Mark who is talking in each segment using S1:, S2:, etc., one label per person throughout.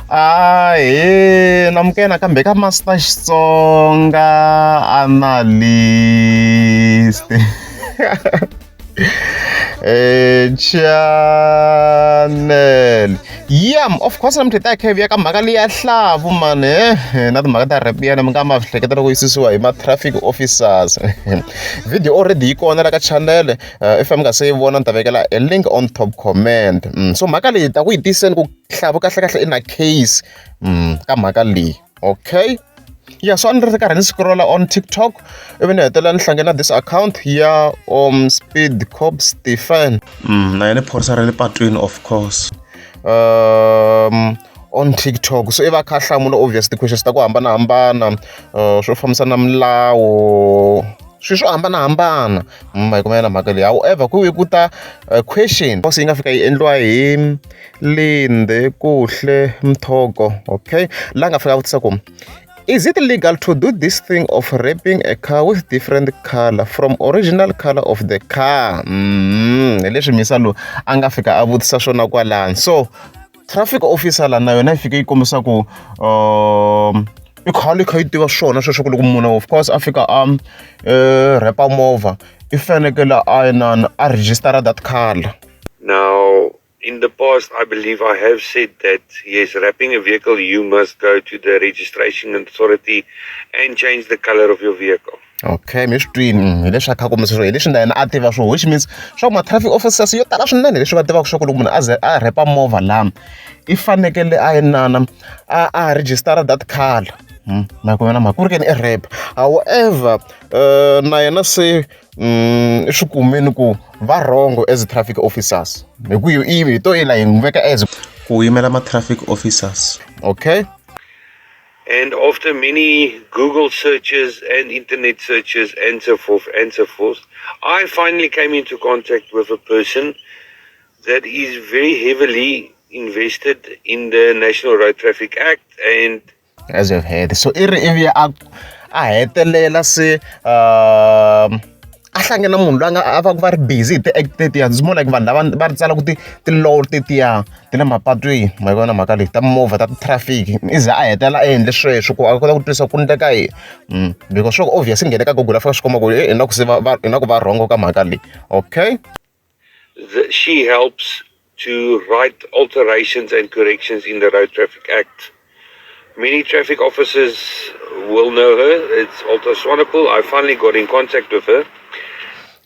S1: Ahee namukela nakambe ka Master Xitsonga Analyst channel yeah, of course namuntlha hi ta hi kha hi vuya ka mhaka leyi ya hlavu mani na timhaka ta rap yana mi nga ma hleketa loko yi susiwa hi ma-traffic officers. Video already yi kona la ka channel, if mi nga se yi vona ni ta vekela e link on top comment. So mhaka leyi ta ku yi tiyiseni ku hlavu kahlekahle i na case ka mhaka leyi. Okay, yeah, so a ni ri karhi ni scrolla on TikTok ivi ni hetelela ni hlangana this account ya Speed Cop Stephen.
S2: Na yena i phorisa ra le patwini, of course.
S1: On TikTok, so i va a kha a hlamula obvious ti-questions ta ku hambanahambana, swo fambisana na milawu, swilo swo hambanahambana ma yi kuma na mhaka leyi. However, ku ve ku ta question yi nga fika yi endliwa hi Linde Kuhle Mthoko, okay, laha nga fika a vutisa ku, "Is it legal to do this thing of wrapping a car with different color from original color of the car?" Hi leswi misa lowu a nga fika a vutisa swona kwalano. So traffic officer la na yona yi fike yi kombisa ku i khale yi kha yi tiva swona sweswo ku loko munhu, of course, a fika a wrap-a movha, i fanekele a inana a register that color.
S3: Now, in the past, I believe I have said that yes, wrapping a vehicle, you must go to the registration authority and change the color of your vehicle.
S1: Okay, mi swi twini, hi leswi a kha kombisa swona, hi leswi na yena a tiva swona, which means swa ku ma-traffic officers yo tala swinene leswi va tivaka swa ku loko munhu a ze a wrap-a movha laha, i fanekele a inana a register that color. Ma yi kuma na mhaka ku ri ke ni i wrap. However, na yena se i swi kumini ku va wrong as traffic officers, hi ku hi hi to yila hi n'wi veka as
S2: ku yimela ma-traffic officers.
S1: Okay.
S3: And after many Google searches and internet searches and so forth and so forth, I finally came into contact with a person that is very heavily invested in the National Road Traffic Act and
S1: As you've heard, so i ri ivi a hetelela se a hlangana na munhu loyi a nga a va va ri busy hi ti-act tetiya. It's more like vanhu lava va ri tsalaka ti-law tetiya ti le mapatwini, ma yi vona mhaka leyi, ta mimovha, ta ti-traffic. I ze a hetelela a endle sweswo ku a kota ku twisisa ku endleka yini, because swa ku obvious i nghene ka Google a fika swi komba ku i na ku se va va i na ku va wrong ka mhaka leyi. Okay.
S3: She helps to write alterations and corrections in the Road Traffic Act. Many traffic officers will know her. It's Alta Swanepoel. I finally got in contact with her.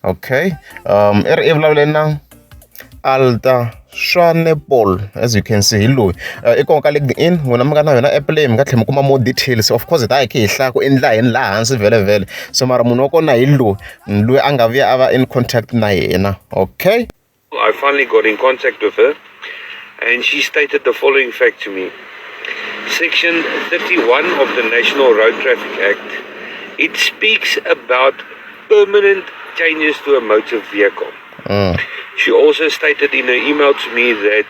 S1: Okay, i ri i vulavule na Alta Swanepoel. As you can see, hi loyi i kona ka LinkedIn. N'wina mi nga na yona app leyi, mi nga tlhela mi kuma more details. Of course, hi ta hi kha hi hlaya ku endla yini laha hansi vhele vhele. So mara munhu wa kona hi loyi, loyi a nga vuya a va in contact na yena. Okay.
S3: I finally got in contact with her and she stated the following fact to me. Section 31 of the National Road Traffic Act, it speaks about permanent changes to a motor vehicle. She also stated in her email to me that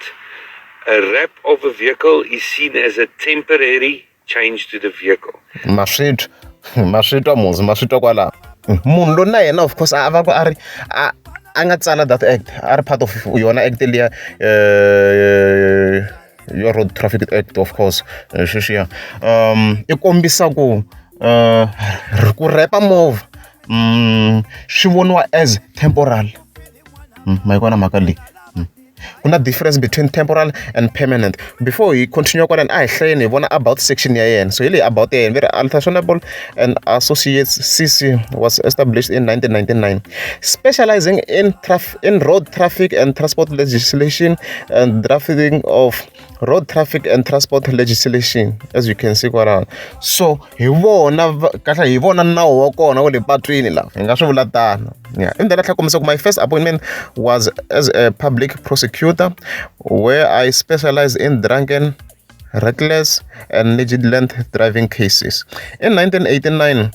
S3: a wrap of a vehicle is seen as a temporary change to the vehicle.
S1: Ma swi twa, ma swi twa muzi, ma swi twa kwalaho. Munhu loyi na yena, of course, a va ku a ri a nga tsala that act, a ri part of yona act liya ya Road Traffic Act, of course, sweswiya i kombisa ku ku wrap-a movha swi voniwa as temporal. Ma yi vona mhaka leyi, ku na difference between temporal and permanent. Before hi continue kwalani, a hi hlayeni hi vona about section ya yena. So hi leyi about ya yena, ve ri Alta Swanepoel and Associates CC was established in 1999, specializing in road traffic and transport legislation and drafting of road traffic and transport legislation, as you can see kwalano. So hi vona kahle, hi vona nawu wa kona wa le patwini laha, hi nga swi vula tano. Yeah, i ndlela tlhela kombisa ku my first appointment was as a public prosecutor, where I specialized in drunken, reckless and negligent driving cases. In 1989,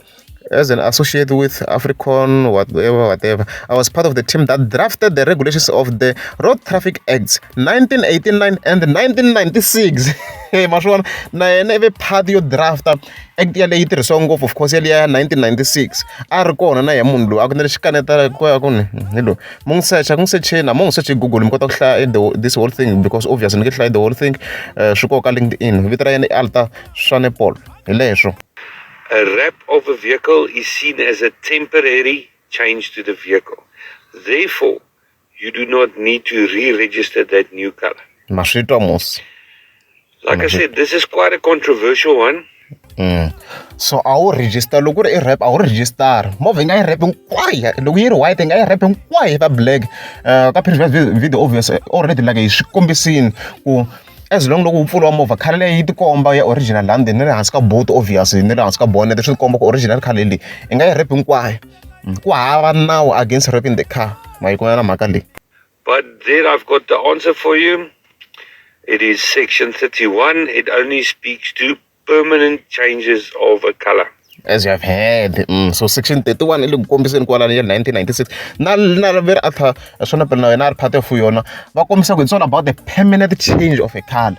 S1: as an associate with Africon, whatever, whatever, I was part of the team that drafted the regulations of the Road Traffic Acts 1989 and 1996. Ma swi vona, na yena i ve part yo drafta act yaleyi yi tirhisiwa ngopfu, of course, yaliya ya 1996. A ri kona na yena munhu loyi a ku na lexi kaneta ku ya ku ni hi loyi. Mo n'wi secha, ku n'wi secheni, mo n'wi secha hi Google, mi kota ku hlaya this whole thing, because obviously ni nge hlayi the whole thing. Swi koka LinkedIn, vito ra yena i Alta Swanepoel, hi leswo.
S3: A wrap of a vehicle is seen as a temporary change to the vehicle. Therefore, you do not need to re-register that new color.
S1: Ma swi twa musi.
S3: Like I said, this is quite a controversial one.
S1: So a wu register loko ku ri i wrap, a wu register movha yi nga yi wrap hinkwayo. Loko yi ri white, yi nga yi wrap hinkwayo yi va black. Ka previous video, obvious, already like hi swi kombisini ku as long loko wu pfuriwa movha, colour leyi yi tikomba ya original laha ndzeni, na le hansi ka boot, obviously, na le hansi ka bonnet, swi tikomba ku original colour leyi i nga yi wrap hinkwayo. Ku hava nawu against wrapping the car. Ma yi kuma na mhaka leyi.
S3: But there I've got the answer for you. It is section 31. It only speaks to permanent changes of a color.
S1: As you have heard, so section 31 i le ku kombiseni kwalano ya 1996, na veri Arthur Swanepoel na yena a ri part of yona. Va kombisa ku it's all about the permanent change of a color.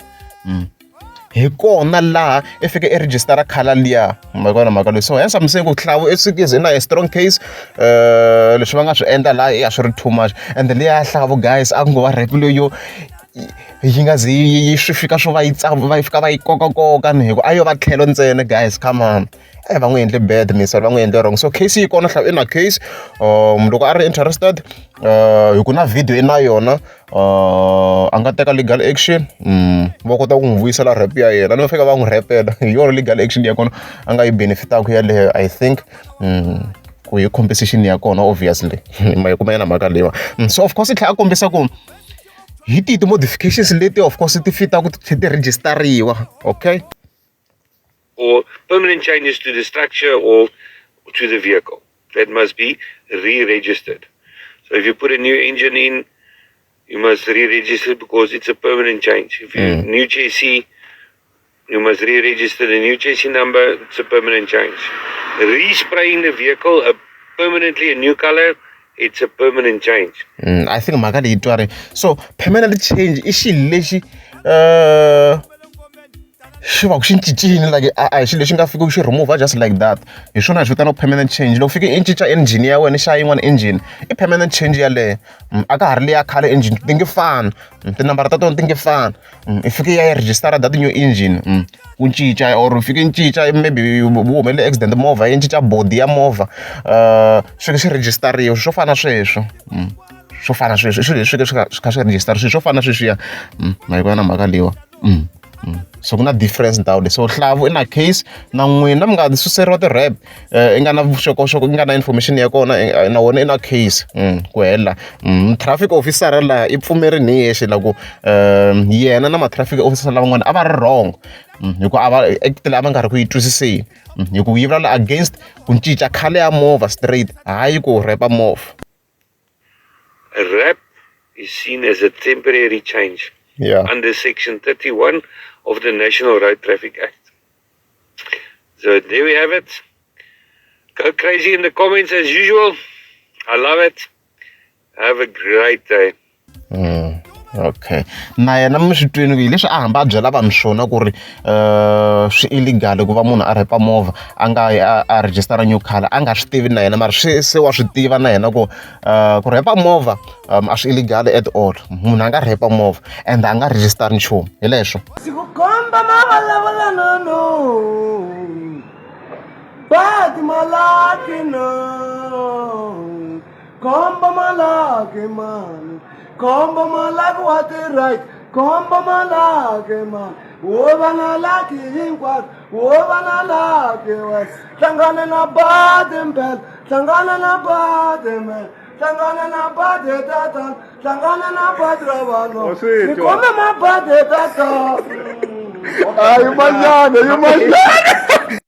S1: Hi kona laha i fike i registera colour liya. Ma vona mhaka leyi? So hence I'm saying ku Hlavu i is na a strong case. Leswi va nga swi endla laha i a swi ri too much, and liya ya Hlavu, guys, a ku ngo va wrap leyo yi nga ze yi swi fika swo va yi va yi fika va yi kokakoka ni hi ku a yo va tlhelo ntsena. Guys, come on, va n'wi endle bad misal, va n'wi endle wrong. So case yi kona, Hlavu i na case. Loko a ri interested, hi ku na video i na yona, a nga teka legal action. Va kota ku n'wi vuyisela wrap ya yena, ni va fika va n'wi wrapela hi yona. Legal action ya kona a nga yi benefitaka yaleyo, I think, ku hi compensation ya kona, obviously. Ma yi kuma yena mhaka leyiwa. So of course i tlhela a kombisa ku hi tihi ti-modifications leti, of course, ti fitaka ti tlhela ti register-iwa, okay.
S3: Or permanent changes to the structure or to the vehicle that must be re-registered. So if you put a new engine in, you must re-register because it's a permanent change. If you new chassis, you must re-register the new chassis number. It's a permanent change. Respraying the vehicle a permanently a new color, it's a permanent change.
S1: I think mhaka leyi twari. So permanent change i xilo lexi xi va ku xi cincile, like a hi xilo lexi nga fiki xi remove just like that. Hi swona hi swi vitanaka permanent change. Loko fike i cinca engine ya wena, i xava yin'wana engine, i permanent change yaleyo. A ka ha ri leya khale engine, ti nge fani tinambara ta tona, ti nge fani. I fike ya register that new engine, ku cinca, or u fike i cinca, maybe wu humelele accident movha, yi cinca body ya movha, swi fike swi register-iwa. Swo fana na sweswo, swo fana na sweswo, i swilo leswi fike swi kha swi register, swilo swo fana na sweswiya. Ma yi vona mhaka leyiwa? So ku na difference ndhawu leyi. So Hlavu i na case, na n'wina mi nga suseriwa ti-wrap, i nga na vuxokoxoko, i nga na information ya kona, na wona i na case. Ku hela traffic officer laha i pfumerini hi yexe la ku yena na ma-traffic officer lavan'wana a va ri wrong, hi ku a va act leyi a va nga ri ku yi twisiseni, hi ku yi vulavula against ku cinca colour ya movha straight, hayi ku wrap-a movha.
S3: A wrap is seen as a temporary change under Section 31 of the National Road Traffic Act. So there we have it. Go crazy in the comments as usual. I love it. Have a great day.
S1: Okay, na yena mi swi twini ku hi leswi a hamba a byela vanhu swona ku ri swi illegal ku va munhu a wrap-a movha a nga yi a register new color. A nga swi tivi na yena, mara swi se wa swi tiva na yena ku ku wrap-a movha a swi illegal at all. Munhu a nga wrap-a movha and a nga register nchumu, hi leswo.
S4: Sikukhomba mavalavulano no badi malaki no khomba malaki mani, khomba malaki wa ti-right, khomba malaki mani, wo va na laki hinkwaswo, wo va na laki wes, hlangana na badi mpela, hlangana na badi man, hlangana na badi tata, hlangana na badi ra vanhu, ni khome mabadi tata.
S5: Hayi manyana, yi manyana.